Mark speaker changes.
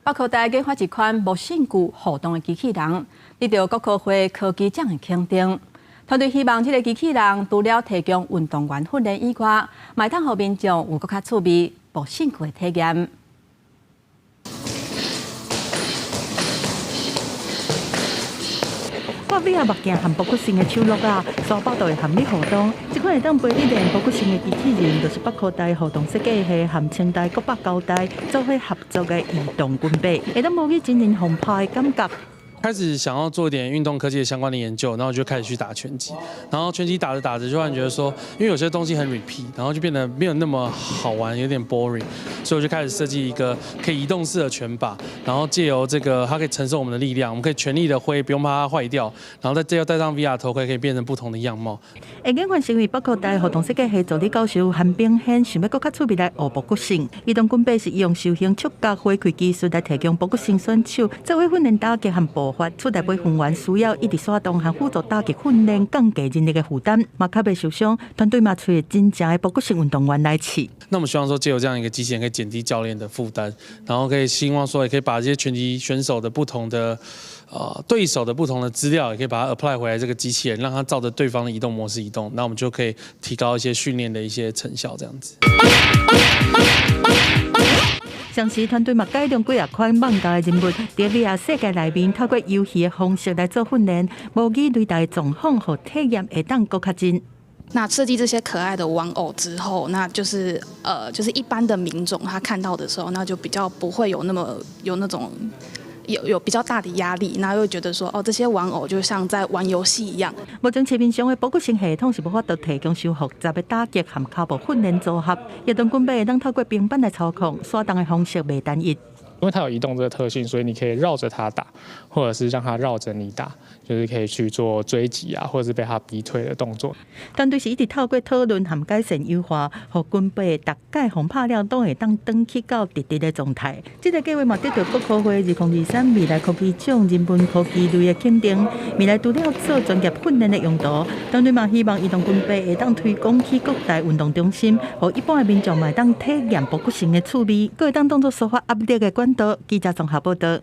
Speaker 1: 北科大研發一款無性具互動的機器人，得著國科會科技獎的肯定。團隊希望這个機器人除了提供運動員訓練以外，嘛會當予民眾有閣較趣味、無性具的體驗。
Speaker 2: 掛 VR 目鏡和搏擊性的手橐仔，沙包就會和你互動。這款會當陪你練搏擊性的機器人，就是北科大互動設計系和清大、國北交大做伙合作的移動滾耙，會當模擬真人轟拍的感覺。
Speaker 3: 開始想要做一點運動科技的相關的研究，然後就開始去打拳擊，然後拳擊打着打着，就突然覺得說，因為有些東西很 repeat，然後就變得沒有那麼好玩，有點 boring，所以我就開始設計一個可以移動式的拳靶，然後借由這個，它可以承受我們的力量，我們可以全力的揮，不用怕它壞掉，然後再借由戴上 VR 頭盔，可以變成不同的樣貌。
Speaker 2: 會研發成為北科大互動設計系助理教授韓炳憲，想欲閣較趣味來學搏擊性。移動滾耙是用小型觸覺回饋技術來提供搏擊性選手，做伙訓練打擊和步法，取代飛行員需要一直甩動和輔助打擊訓練，降低人力的負擔，嘛較袂受傷。團隊嘛揣真正的搏擊性運動員來試。
Speaker 3: 那我們希望說，借由這樣一個機器人，可以減低教練的負擔，然後可以希望說，也可以把這些拳擊選手的不同的對手的不同的資料，也可以把它 apply 回來這個機器人，讓它照着對方的移動模式移動，那我們就可以提高一些訓練的一些成效，這樣子。
Speaker 2: 同時，團隊嘛改良幾仔款網大的人物，佇 VR 世界內面，透過遊戲的方式來做訓練，模擬擂台狀況，予體驗會當閣較真。
Speaker 4: 那設計這些可愛的玩偶之後，那就是就是一般的民眾他看到的時候，那就比較不會有那麼有那種有比較大的壓力，那又覺得說哦，這些玩偶就像在玩遊戲一樣。
Speaker 2: 目前市面上的搏擊性系統是無法度提供傷複雜的打擊和跤步訓練組合，移動滾耙會當透過平板來操控，甩動的方式袂單一。
Speaker 5: 因為它有移動這個特性，所以你可以繞着它打，或者是讓它繞着你打，就是可以去做追擊啊，或者是被它逼退的動作。
Speaker 2: 團隊是一直透過討論和改善優化，予滾耙逐擺轟拍了都會當轉去到直直的狀態。這个計畫嘛得著國科會2023未來科技獎人文科技類的肯定。未來除了做專業訓練的用途，團隊嘛希望移動滾耙會當推廣去各大運動中心，予一般的民眾嘛會當體驗搏擊性的趣味，閣會當當作抒發壓力的管道。記者綜合報道。